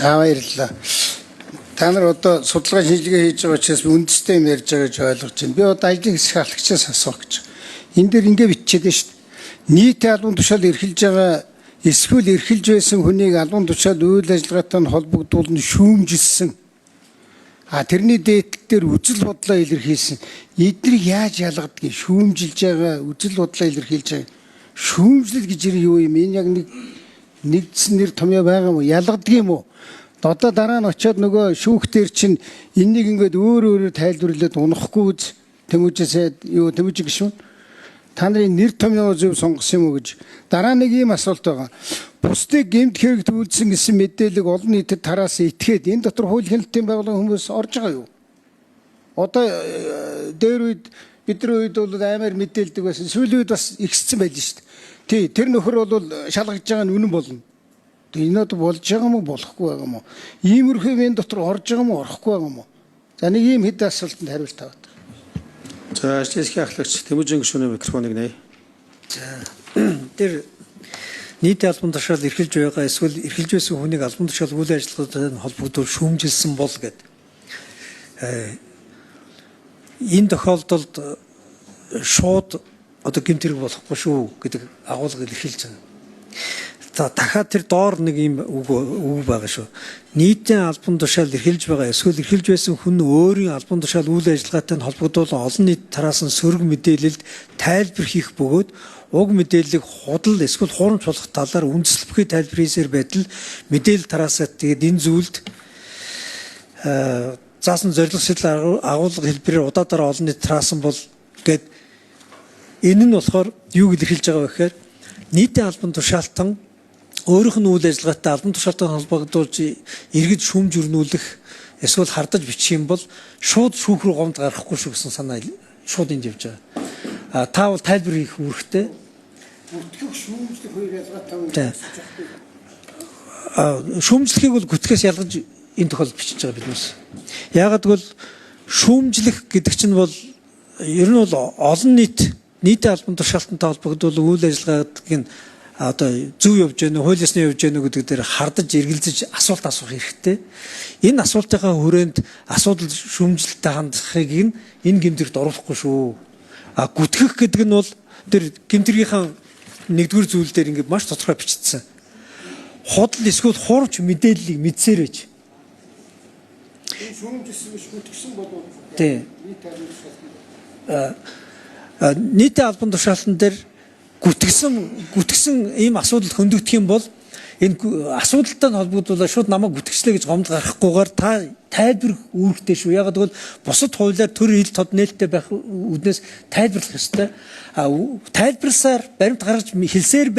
За, баярлалаа. Та нар одоо судалгаа шинжилгээ хийж байгаа учраас үндэстэй юм ярьж байгаа гэж ойлгож байна. Би одоо ажлын хэсэг ахлагчаас асуух гэж. Энэ дээр ингэ бичээд байна шүү дээ. Нийтийн албан тушаал эрхэлж байгаа эсвэл эрхэлж байсан хүнийг албан тушаал үйл ажиллагаатай нь холбогдуулан шүүмжилсэн. А тэрний дээдл дээр үзэл бодлоо илэрхийлсэн. Эднийг яаж ялгадгийг, шүүмжилж байгаа, үзэл бодлоо илэрхийлж байгаа. Шүүмжлэл гэж юу юм? Энэ яг нэг нэгдсэн нэр томьёо байгаа юм уу? Ялгадаг юм уу? Одоо дараа нь очиод нөгөө шүүхтэр чинь энийг ингээд өөр өөрөөр тайлбарлаад унахгүй үз Тэмүүжээсээ юу Тэмүжи гишүүн, та нарын нэр томьёо зөв сонгосон юм уу гэж. Дараа нэг ийм асуулт байгаа. Бусдыг гэмт хэрэг үйлдсэн гэсэн мэдээлэл олон нийтэд тараасан этгээд энэ дотор хууль хяналтын байгууллагын хүмүүс орж байгаа юу? Одоо дээр үед, бидний үед бол аймаар мэдээлдэг байсан. Сүүлийн үед бас ихссэн байж шүү дээ. Тий, тэр нөхөр бол шалгаж байгаа нь үнэн болно. Тэгээ энэ одоо болж байгаа юм уу, болохгүй байгаа юм уу? Иймэрхүү юм энэ дотор орж байгаа юм уу, орохгүй байгаа юм уу? За, нэг ийм хэд асуултанд хариулт аваад. За, ажлын хэсгийн ахлагч Тэмүүжин гишүүний микрофоныг нээе. Тэр нийтийн албан тушаал эрхэлж байгаа эсвэл эрхэлж байсан хүнийг албан тушаал үйл ажиллагаатай холбогдвол шүүмжилсэн бол гэд. Энэ тохиолдолд шууд одоо гэмт хэрэг болохгүй шүү гэдэг агуулга илэрхийлж байгаа. За, дахиад тэр доор нэг ийм үг байгаа шүү. Нийтийн албан тушаал эрхэлж байгаа эсвэл эрхэлж байсан хүн өөрийн албан тушаал үйл ажиллагаатай нь холбогдуулан олон нийт тараасан сөрөг мэдээлэлд тайлбар хийх бөгөөд уг мэдээллийг худал эсвэл хуурамч болох талаар үндэслэл бүхий тайлбар хийсээр байтал мэдээлэл тараасаа тэгээд энэ зүйлд заасан зорилго сэтэл агуулга хэлбэрээр удаа дараа олон нийт тараасан бол гээд. Энэ нь болохоор юуг илэрхийлж байгаа вэ гэхээр нийтийн албан тушаалтан өөрийнх нь үйл ажиллагаатай албан тушаалтай холбогдуулж иргэд шүүмж өрнүүлэх эсвэл хардаж бичих юм бол шууд шүүх рүү гомд гаргахгүй шүү гэсэн санаа шууд энд явж байгаа. А та бол тайлбар хийх үүрэгтэй. Гүтгэх, шүүмжлэх хоёр ялгаатай юм. Тийм. А шүүмжлэхийг бол гүтгэхээс ялгаж энэ тохиолдолд бичиж байгаа биднээс. Яагаад гэвэл шүүмжлэх гэдэг чинь бол ер нь бол олон нийт нийтийн албан тушаалтантай холбогдвол үйл ажиллагааг нь одоо зөв явж гэнэ үү, хууль ёсны явж гэнэ үү гэдэг дээр хардаж эргэлзэж асуулт асуух хэрэгтэй. Энэ асуултынхаа хүрээнд асуудал шүүмжлэлтэй хандахыг нь энэ гэмт хэрэгт оруулахгүй шүү. А гүтгэх гэдэг нь бол тэр гэмт хэргийнхээ нэгдүгээр зүйл дээр ингээд маш тодорхой бичсэн. Худал эсвэл хуурамч мэдээллийг мэдсээрэж. Шүүмжилсэн биш, гүтгсэн болов. Тийм. Нийт албан тушаалтан. Нийтийн албан тушаалтан дээр гүтгсэн ийм асуудал хөндөгдөх юм бол энэ асуудалтай нь холбогдуулаад шууд намайг гүтгчлээ гэж гомдол гаргахгүйгээр та тайлбар үүрэгтэй шүү. Яагаад гэвэл бусад хуулиар төр ил тод нээлттэй байх үүднээс тайлбарлах ёстой. А тайлбарласаар баримт гаргаж хэлсээр